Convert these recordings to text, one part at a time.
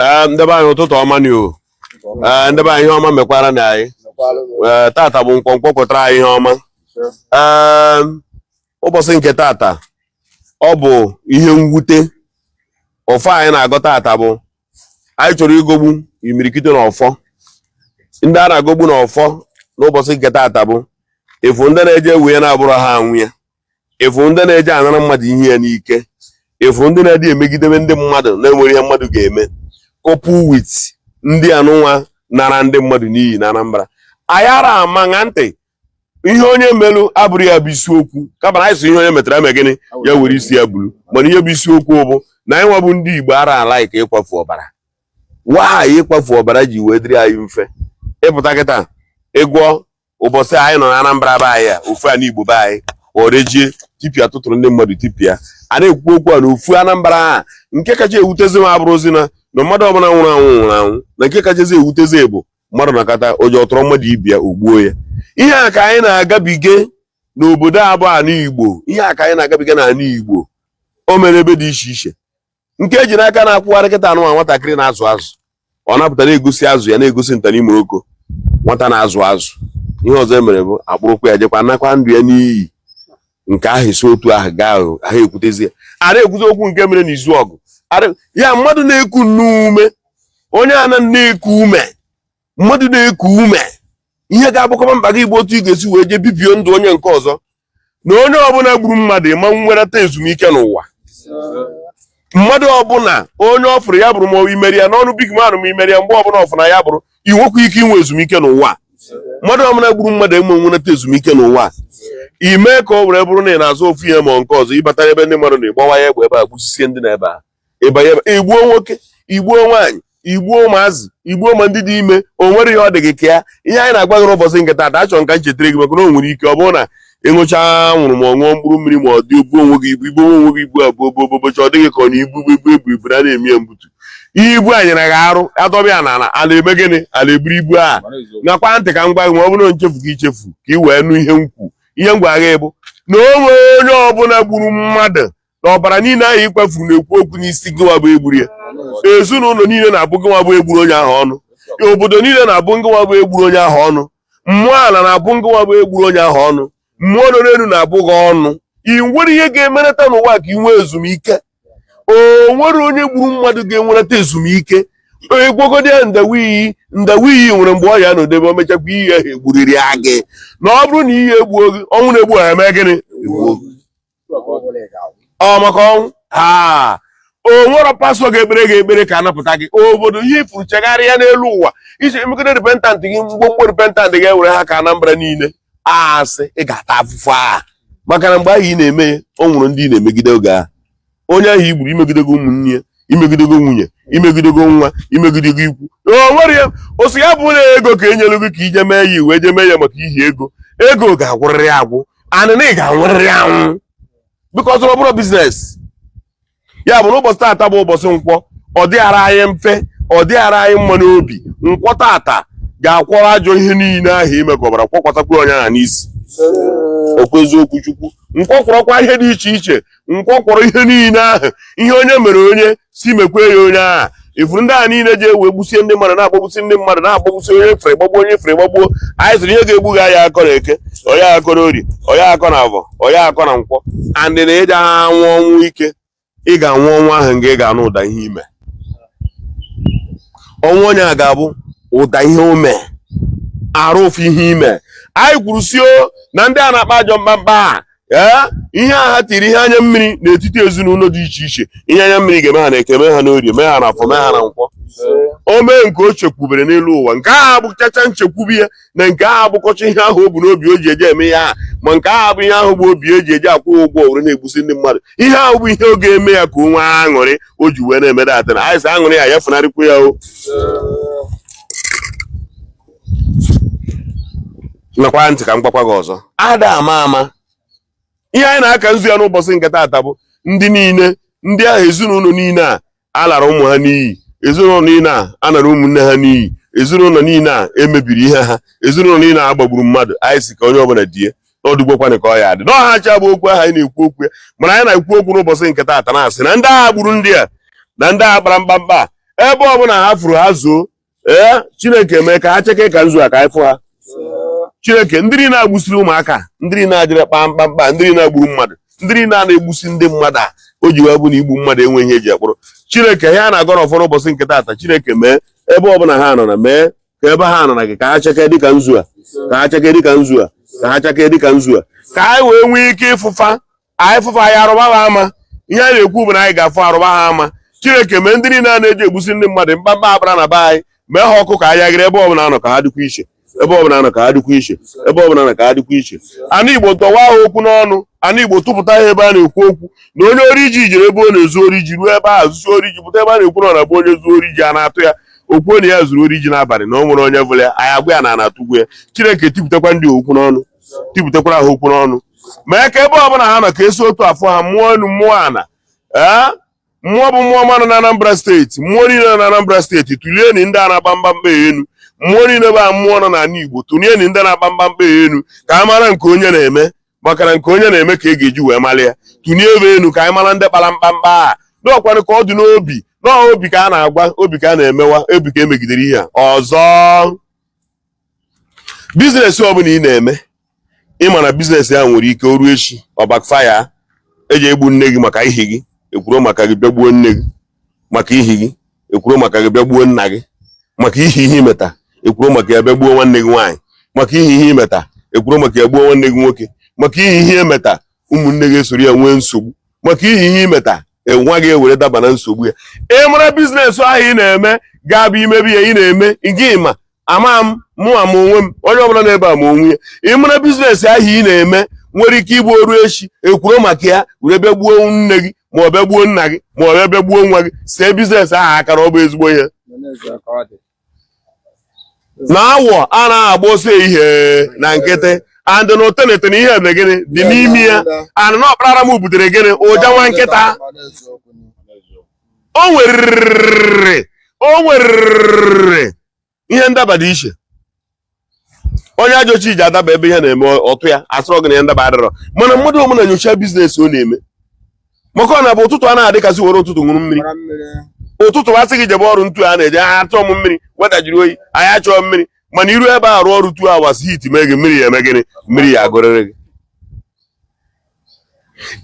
Ee, ndị be anyị, ụtụtụ ọma ni o. Ee, ndị be anyị, ihe ọma mekwara na anyị. Ee, tata bụ nkwọ, nkwọ kwetara anyị ihe ọma. Ee, ụbọchị nke tata, ọ bụ ihe mwute. Ọfọ anyị na-agọ tata bụ anyị chọrọ igogbu imirikiti na ọfọ. Ndị a na-agọgbu na ọfọ n'ụbọchị nke tata bụ efu ndị na-eje ewe ya na-abụrụ ha anwụ ya, efu ndị na-eje anara mmadụ ihe ya n'ike, efu ndị na-adị emegidebe ndị mmadụ na-enwere ihe mmadụ ga-eme, couple with ndị anụnwa nara ndị mmadụ n'iyi na Anambra. Anyị ara ama ṅa ntị, ihe onye melụ abụrụ ya bụ isiokwu, kama na anyị sị ihe onye metara eme gịnị, ya were isi ya buru. Mana ihe bụ isiokwu bụ na anyị nwa bụ ndị Igbo ara ala ka ịkwafu ọbara. Nwaanyị ịkwafu ọbara ji wee dịrị anyị mfe ịpụta kịta ịgwọ. Ụbọchị anyị nọ na Anambra be anyị a, ofu ana Igbo be anyị orejie tipịa, tụtụrụ ndị mmadụ tipịa. A na-ekwu okwu a na ofu Anambra a. Nke kacha ewutezi m abụrụzi na mmadụ ọbụla nwụrụ anwụ nwụrụ anwụ, na nke kachasị ewutezi bụ mmadụ nakọta oji ọtọrọ mmadụ ibia ogbuo ya. Ihe a ka anyị na-agabige n'obodo a bụ ana Igbo. Ihe a ka anyị na-agabiga n'ala Igbo. O mere ebe dị iche iche. Nke eji n'aka na-akwụgharị kịta anụmanụ, nwatakịrị na-azụ azụ, ọ napụta na-egosi azụ ya, na-egosi nta n'ime oko nwata na-azụ azụ. Ihe ọzọ e mere bụ akpụrụkwa ya jekwa nakwa ndụ ya n'iyi. Nke ahụ esi otu ahụ gaa ahụ ahụ ekwutezi ya. A na-ekwuzi okwu nke mere n'izu ọgụ ya, mmadụ na-eku n'ume, onye a na-eku ume, mmadụ na-eku ume, ihe ga-abụkọba mkpa gị bụ otu ị ga-esi wee jee bibie ndụ onye nke ọzọ. Na onye ọbụla gburu mmadụ ịma nwerata ezumike n'ụwa. Mmadụ ọbụla onye ọ fụrụ ya bụrụ, ma imeri ya n'ọnụ big man, ma imeri ya mgbe ọbụla ọfụna ya bụrụ, ị nwekwa ike inwe ezumike n'ụwa. Mmadụ ọbụla gburu mmadụ enwe nwenata ezumike n'ụwa. Ime ka o were bụrụ na ị na-azụ ofu ihe ma nke ọzọ, ịbata ebe ndị mmadụ na-egbawa ya egbe ebe a, gbusisie ndị na ebe a, ịbanye ebe igbuo nwoke, igbuo nwaanyị, igbuo ụmụazị, igbuo ma ndị dị ime, o nwere ihe ọ dị gị ka ya. Ihe anyị na-agwa gị n'ụbọchị nke taata, achọrọ m ka m chetara gị, maka na o nwere ike ọ bụrụ na ịṅụcha anwụrụ ma ọ ṅụọ mkpụrụ mmiri ma ọ dị obu onwe gị ibu, igbo onwe gị ibu abụọ bobobocha, ọ dịghị ka ọ na ibu ibu ebu ibu na na-eme ya mbutu. Ihe ibu a nyere gị arụ adọba ya n'ala, ala eme gịnị? Ala eburu ibu a. Nakwa ntị ka m gwa gị, ma ọ bụrụ na nchefu gị ichefu, ka ị wee nụ ihe m kwu. Ihe m gwara gị bụ na o nwere onye ọbụla gburu mmadụ, na ọbara niile ahụ ịkwafuru na-ekwu okwu n'isi gị nwa bụ egburu ya. Ezinụlọ niile na-abụ gị nwa bụ egburu onye ahụ ọnụ. Obodo niile na-abụ ngị nwa bụ egburu onye ahụ ọnụ. Mmụọ ala na-abụ ngị nwa bụ egburu onye ahụ ọnụ. Mmụọ nọ n'elu na-abụ gị ọnụ. Ị nwere ihe ga-emerịta n'ụwa ka ị nwee ezumike? O nwere onye gburu mmadụ ga-enwerata ezumike? Egwogodi ya ndawa iyi, ndawa iyi nwere mgbe ọ ya nọdebe, o mechakwa iyi ahụ egburiri ya gị. Na ọ bụrụ na iyi egbuo gị, ọnwụ na-egbu ha eme gịnị? Egbuo gị. Ọ maka ọnwụ ha, o nwere pastọ ga-ekpere gị ekpere ka anapụta gị. Obodo ihe ifuru chegharịa n'elu ụwa iji emegide repentant gị, mgbomgbo repentant ga-ewere ha ka Anambra niile asị ị ga-ata afụfụ a, maka na mgbe ahụ ị na-eme ya, o nwere ndị ị na-emegide oge ahụ. Onye ahụ i gburu, imegidego ụmụnne ya, imegidego nwunye, imegidego nwa, imegidego ikwu. O nwere ya o si ya bụ na ego ka enyelu gị ka ije mee ya, iwe je mee ya maka ihi ego. Ego ga-agwụrịrị agwụ, anịna ị ga-anwụrịrị anwụ, because ọ bụrụ business ya bụ. N'ụbọchị taata bụ ụbọchị nkwọ, ọ dịghara anyị mfe, ọ dịghara anyị mma n'obi. Nkwọ taata ga-akwọrọ ajọ ihe niile ahụ imekọbara, kwọkwatakwa onye ahụ n'isi. Okwu eziokwu Chukwu, nkwọ kwọrọkwa ihe dị iche iche, nkwọ kwọrọ ihe niile ahụ, ihe onye mere onye si mekwe ya onye ahụ. Ifuru ndị a niile ji ewe gbusie ndị mmadụ, na-agbagbusi ndị mmadụ, na-agbagbusi onye fere gbagbuo, onye fere gbagbuo. Anyị sịrị ihe ga-egbu gị anya akọ na eke, onye akọ na orie, onye akọ na avọ, onye akọ na nkwọ. Andị na ịja anwụ ọnwụ ike, ị ga-anwụ ọnwụ ahụ nga ị ga-anụ ụda ihe ime. Ọnwụ onye a ga-abụ ụda ihe o mee arụ ofu ihe ime. Anyị kwuru si o na ndị a na-akpa ajọ mkpamkpa a, ee, ihe a ha tiri ihe anya mmiri n'etiti ezinụlọ dị iche iche. Ihe anya mmiri ga-eme ha na eke, mee ha n'orie, mee ha na afọ, mee ha na nkwọ. O mee nke o chekwubere n'elu ụwa, nke ahụ abụchacha nchekwube ya, na nke ahụ abụkọcha ihe ahụ o bu n'obi o ji eje eme ihe ahụ. Ma nke ahụ bụ ihe ahụ bụ obi eji eje akwụ ụgwọ were na-egbusi ndị mmadụ. Ihe ahụ bụ ihe ọ ga-eme ya ka o nwee aṅụrị o ji wee na-eme datị na anyị sị aṅụrị ya ya funarịkwa ya. O nakwa ntị ka m gwakwa gị ọzọ, ada ama ama. Ihe anyị na-aka nzu ya n'ụbọchị nke taata bụ ndị niile, ndị ahụ, ezinụlọ niile a alara ụmụ ha n'iyi, ezinụlọ niile a anara ụmụnne ha n'iyi, ezinụlọ niile a emebiri ihe ha, ezinụlọ niile a gbagburu mmadụ. Anyị si ka onye ọbụla die n'ọdụgbokwanị ka ọ ya adị n'ọha acha bụ okwu ahụ anyị na-ekwu okwu ya. Mana anyị na-ekwu okwu n'ụbọchị nke taata na-asị na ndị agha gburu ndị a, na ndị agha kpara mkpamkpa a. Ebe ọbụla ha furu ha zoo, ee, Chineke mee ka ha cheke ka nzu a ka anyị fụ ha. Chineke, ndị niile agbusiri ụmụaka, ndị niile ajịrị kpaa mkpamkpa, ndị niile agburu mmadụ, ndị niile a na-egbusi ndị mmadụ a, o ji wee bụ na igbu mmadụ enweghị ihe eji akpụrụ. Chineke, ihe a na-agọ n'ọfọ n'ụbọchị nke taata, Chineke mee ebe ọbụla ha nọ na mee ka ebe ha nọ na gị ka ha cheke dịka nzu a, ka ha cheke dịka nzu a, ka ha cheke dịka nzu a, ka anyị wee nwee ike ịfụfa anyị, fụfa anyị, arụba ha ama. Ihe a na-ekwu bụ na anyị ga-afụ arụba ha ama. Chineke mee ndị niile a na-eji egbusi ndị mmadụ mkpamkpa akpara na be anyị, mee ha ọkụ ka anyị gịrị. Ebe ọbụla nọ ka ha dịkwa iche, ebe ọbụla nọ ka ha dịkwa iche, ebe ọbụla nọ ka ha dịkwa iche. Ana Igbo, tọwa ha okwu n'ọnụ. Ana Igbo, tụpụta ha ebe a na-ekwu okwu na onye ori ji jere ebe ọ na-ezu ori ji, ruo ebe ahụ zusi ori ji, pụta ebe a na-ekwu na ọ na-abụ onye zuo ori ji a na-atụ ya okwuo na ya zuru ori ji n'abalị na o nwere onye vụrụ ya. Anyị agwa ya na a na-atụgwu ya. Chineke, tipụtakwa ndị okwu n'ọnụ, tipụtakwara ha okwu n'ọnụ, mee ka ebe ọbụla ha nọ ka esi otu afọ ha mmụọ elu, mmụọ ana, ee, mmụọ bụ mmụọ mmanụ na Anambra Steeti, mmụọ niile nọ na Anambra Steeti, tụlieni ndị a na-agba mgbamkpa elu. Mmụọ niile bụ mmụọ nọ n'ala Igbo, tụlieni ndị na-agba mgbamkpa elu ka a mara nke onye na-eme, maka na nke onye na-eme ka e ga-eji wee mara ya. Tụnie ebe elu ka anyị mara ndị kpara mkpamkpa a n'ọkwanụ ka ọ dị n'obi n'obi ka a na-agwa obi ka a na-emewa obi ka emegidere ihe a. Ọzọ, business ọbụla ị na-eme, ịma na business ya nwere ike o ruo echi ọ backfire, eji egbu nne gị maka ihi gị, ekwuro maka gị bịa gbuo nne gị maka ihi gị, ekwuro maka gị bịa gbuo nna gị maka ihi ihe imeta, ekwuro maka ya bịa gbuo nwanne gị nwaanyị maka ihi ihe imeta, ekwuro maka ya gbuo nwanne gị nwoke maka ihi ihe emeta, ụmụnne gị esoro ya nwee nsogbu maka ihi ihe imeta, nwa gị ewere daba na nsogbu ya. Ị mara business ahụ ị na-eme ga-abụ imebi ya ị na-eme gị ma ama m mụ ama onwe m, onye ọbụla na-ebe ama onwe ya. Ị mara business ahụ ị na-eme nwere ike ịbụ oru echi ekwuro maka ya were bịa gbuo nne gị, ma ọ bịa gbuo nna gị, ma ọ bịa bịa gbuo nwa gị, see business ahụ akara. Ọ bụ ezigbo ihe na awọ anaghị agba ọsọ ehihie na nkịtị, and na otenete na ihe mere gịnị dị n'ime ya, and na ọkpara m butere gịnị ụja nwa nkịta. O nwerịrị ihe ndaba dị iche. Onye ajọ chi ji adaba ebe ihe na-eme ọtụ ya asịrọ gị na ihe ndaba adịrọ, mana mmadụ ọbụla nyocha business ọ na-eme, maka ọ na-abụ ụtụtụ a na-adịkasị were ụtụtụ ṅụrụ mmiri. Ụtụtụ asị gị jebe ọrụ, ntu a na-eje ha achọọ m mmiri, weda jiri oyi, anyị achọọ mmiri, mana iru ebe a rụọ ọrụ 2 hours, heat mee gị, mmiri ya eme gịnị? Mmiri ya agụrịrị gị.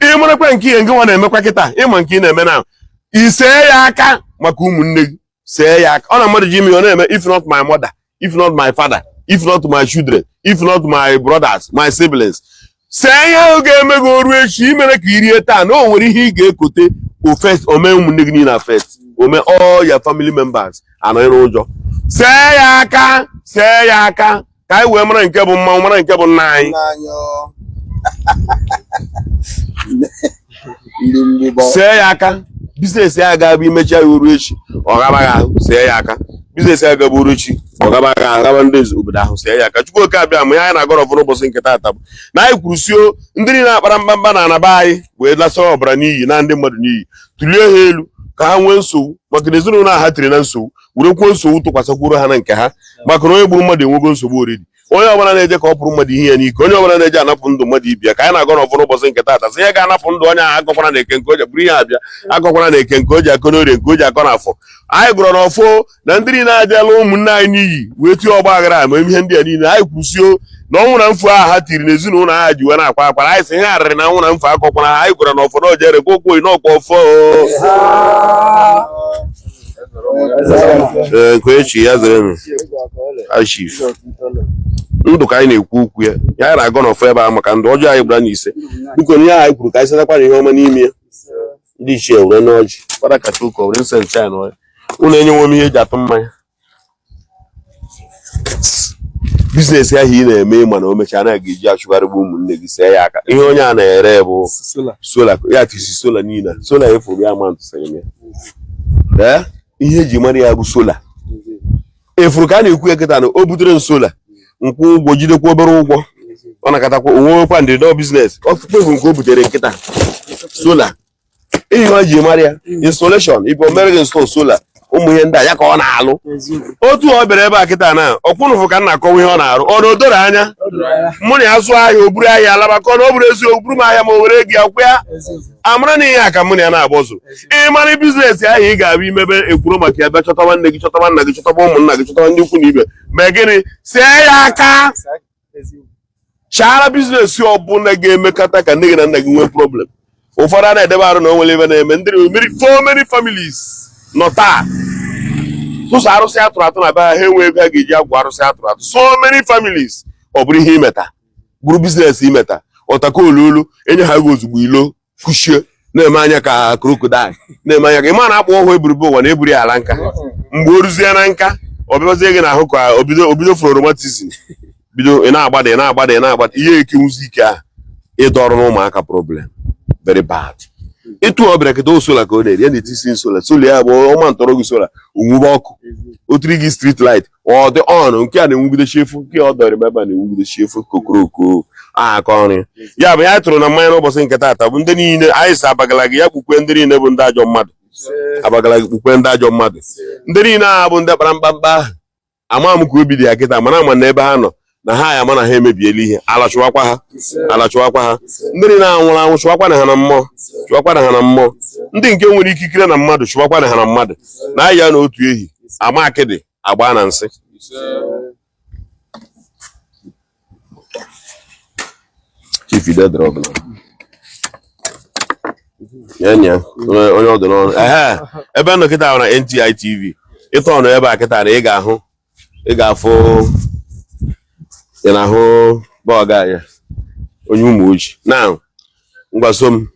Ị marakwa nke ihe nke nwa na-emekwa kịta, ịma nke ị na-eme na isee ya aka maka ụmụnne gị, see ya aka. Ọ na mmadụ ji ime ọ na-eme, if not my mother, if not my father, if not my children, if not my brothers, my siblings. See ihe ahụ ga-eme gị oru echi imere ka i rie taa na o nwere ihe ị ga-ekote ofe ome ụmụnne gị niile first ome all your family members anọghị n'ụjọ. See ya aka, see ya aka ka anyị wee mara nke bụ mmanwụ, mara nke bụ nna anyị. Nna anyị ọ. Ndị mgbụbọ. See ya aka. Business ya ga-abụ imecha ya oru echi ọ gaba gị ahụ, see ya aka. Business ya ga-abụ oru echi ọ gaba gị ahụ, gaba ndị obodo ahụ, see ya aka. Chukwu oke abịa ma ihe anyị na-agọrọ ọfụ n'ụbọchị nke taata bụ na anyị kwuru sio ndị niile akpara mkpamkpa na anaba anyị wee lasa ọbara n'iyi na ndị mmadụ n'iyi, tụlie ha elu ka ha nwee nsogbu, maka na ezinụlọ a ha tiri na nsogbu were kwuo nsogbu tụkwasịkwuru ha na nke ha, maka na onye gburu mmadụ enwego nsogbu oriri. Onye ọbụla na-eje ka ọ pụrụ mmadụ ihe ya n'ike, onye ọbụla na-eje anapụ ndụ mmadụ ibi ya, ka anyị na-agọ n'ọfụ n'ụbọchị nke taata, sị ihe ga-anapụ ndụ onye ahụ agọkwara na eke nke o ji bụrụ ihe abịa, agọkwara na eke nke o ji akọ n'orie, nke o ji akọ n'afọ. Anyị gụrụ n'ọfọ na ndị niile abịala ụmụnne anyị n'iyi wee tie ọgba aghara ma ihe ndị a niile, anyị kwụsio na ọnwụ na mfu ahụ ha tiri n'ezinụlọ ha ji wee na-akwa akwara. Anyị sị ihe arịrị na anwụ na mfu akọkwara ha. Anyị gwara n'ọfọ na ojere kwa okwu n'ọkwa ọfọ. Ee, nke echi ya zere nụ chief ndụ ka anyị na-ekwu okwu ya, ya anyị na-agọ n'ọfọ ebe ahụ maka ndụ ọjọọ anyị gbara n'ise. Biko, ihe anyị kwuru ka anyị setakwa na ihe ọma n'ime ya. Ndị ichie were n'ọjị, fada kacha ụka were incense china ọya, unu enyewo m ihe eji atụ mmanya. Business ahụ ị na-eme, ịma na o mechaa na ga-eji achụgharịgbu ụmụnne gị, see ya aka. Ihe onye a na-ere bụ solar, ya tisi solar niile, solar efu ya ma ntụsịrị m ya. Ee, ihe eji mara ya bụ solar efuru ka a na-ekwu ya kịta na o butere m solar nkwụ ụgwọ, jidekwa obere ụgwọ ọ nakatakwa onwekwa ndịdọ business ọkpụkpụ nke o butere nkịta solar. Ihe ọ ji mara ya, installation, ibe o mere gị install solar. Ụmụ ihe ndị a ya ka ọ na-alụ. Otu ọ bịara ebe a kịta na ọkwụnụfụ ka m na-akọwa ihe ọ na-arụ, ọ na o doro anya. Mụ na ya zụọ ahịa, o buru ahịa alaba, ka ọ na ọ bụrụ eziokwu, buru m ahịa ma o were ego ya kwụ ya, amara na ihe a ka mụ na ya na-agba ọzọ. Ị mara business ahụ ị ga-abịa imebe ekwuro maka ya, bịa chọtawa nne gị, chọtawa nna gị, chọtawa ụmụnna gị, chọtawa ndị ikwu na ibe, ma gịnị sie ya aka chaara business ọbụla ga-emekọta ka nne gị na nna gị nwee problem. Ụfọdụ a na-edebe arụ na o nwere ebe na-eme ndị mmiri. So many families nọ taa tụsa arụsị atụrụ atụ na be ha, ha enwe ego ha ga-eji agwụ arụsị atụrụ atụ. So many families, ọ bụrụ ihe imeta bụrụ business imeta ọtaka oluolu enye ha ego ozugbo, ilo kuchie na-eme anya ka crocodile na-eme anya ka ịma na-akpọ ọhụụ eburibe ụwa na eburi ala nka. Mgbe o ruzie na nka, ọ bịazie gị n'ahụ ka obido obido fụrụ rheumatism, bido ị na-agbada, ị na-agbada, ị na-agbada, ihe ekenwuzi ike ahụ ịdọrọ n'ụmụaka. Problem very bad. Ịtụ ọ bịara kịta, solar ka ọ na-eri ya na-etisi solar. Solar ya bụ ọma ntọrọ gị, solar onwube ọkụ, otiri gị street light, ọ dị on. Nke a na-enwugide chefu, nke ọ dọrọ ebe a na-enwugide chefu kokoroko aka ọrụ ya bụ ya tụrụ na mmanya n'ụbọchị nke taata bụ ndị niile anyị si abagala gị ya kpukwe, ndị niile bụ ndị ajọ mmadụ, abagala gị kpukwe ndị ajọ mmadụ, ndị niile a bụ ndị kpara mkpamkpa ahụ. Ama m ka obi dị ya kịta, mana ama na ebe ha nọ na ha ya ama na ha emebiela ihe. Ala chụwakwa ha, ala chụwakwa ha. Ndị niile a nwụrụ anwụ, chụwakwa na ha na mmụọ, chụwakwa na ha na mmụọ. Ndị nke nwere ikikere na mmadụ, chụwakwa na ha na mmadụ na aya na otu ehi ama akịdị agba na nsị. Chief ide drọg na ya onye ọdụ n'ọrụ ehe ebe nọ kịta na NTI TV. Ịtọ ọnụ ebe a kịta na ị ga-ahụ, ị ga-afụ, ị na-ahụ bọọgụ ya onye ụmụ ojii na ngwa so m.